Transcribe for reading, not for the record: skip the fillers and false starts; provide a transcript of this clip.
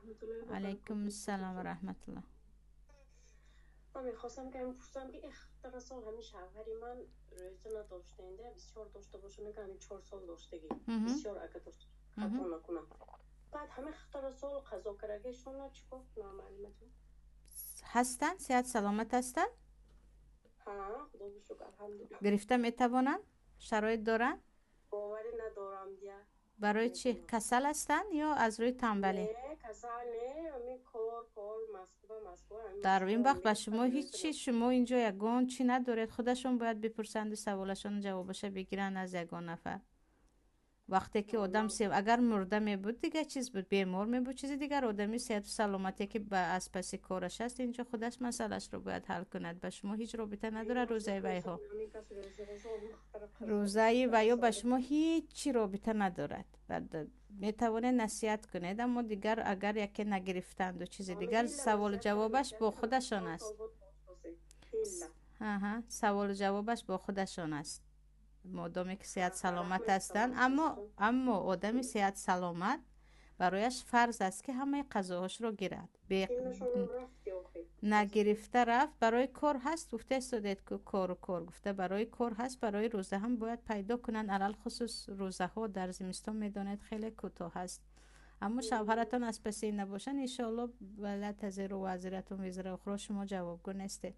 Раҳматуллоҳи ва Алайкум баракотуҳ. Салом ва раҳматуллоҳ. Ман мехостам ки пурсам, ки ихтара сол ҳамин шавҳари ман рӯза надоштаинда, бисёр дошта боша, мега, ҳамин 4 сол доштагӣ, бисёр ага дошт, хато накунам. Баъд ҳамин хтара сол қазо карагишона чӣ кор кунам, маълиматон? Ҳастанд, сиҳат саломат ҳастанд? Ҳа, худо бишукр, алҳамдулилла. Гирифта метавонанд, шароит доранд? Боварӣ надорам дия. Барои чӣ, касал ҳастанд ё аз рӯи тамбалӣ? Не, касал не, ҳамин кор, кор, Москва, Москва. Дар ин вақт ба шумо ҳеҷ чи, шумо инҷо ягон чӣ надоред. Худашон бояд бипурсанду саволашон ҷавобаша бигиранд аз ягон нафар. Вақте ки одам агар мурда мебуд, дигар чиз буд, бемор мебуд, чизи дигар. Одами сиҳату саломате, ки аз паси кораш аст, инҷо худаш масъалашро бояд ҳал кунад. Ба шумо ҳеҷ робита надорад рӯзаи вайҳо. Рӯзаи вайё ба шумо ҳеҷ чӣ робита надорад. Метавонед насиҳат кунед, аммо дигар агар яке нагирифтанду чизи дигар, саволу ҷавобаш бо худашон аст. Саволу ҷавобаш бо худашон аст, модоме ки сиҳат саломат ҳастанд. Аммо одами сиҳат саломат барояш фарз аст, ки ҳамаи қазоҳошро гирад. Нагирифта рафт, барои кор ҳаст, гуфта истодед ку, кору кор гуфта, барои кор ҳаст, барои рӯза ҳам бояд пайдо кунанд. Алалхусус рӯзаҳо дар зимистон, медонед, хеле кӯтоҳ аст. Аммо шавҳаратон аз паси ин набошанд, иншоалло, ла тазиру вазиратун визра ухро, шумо ҷавобгӯ нестед.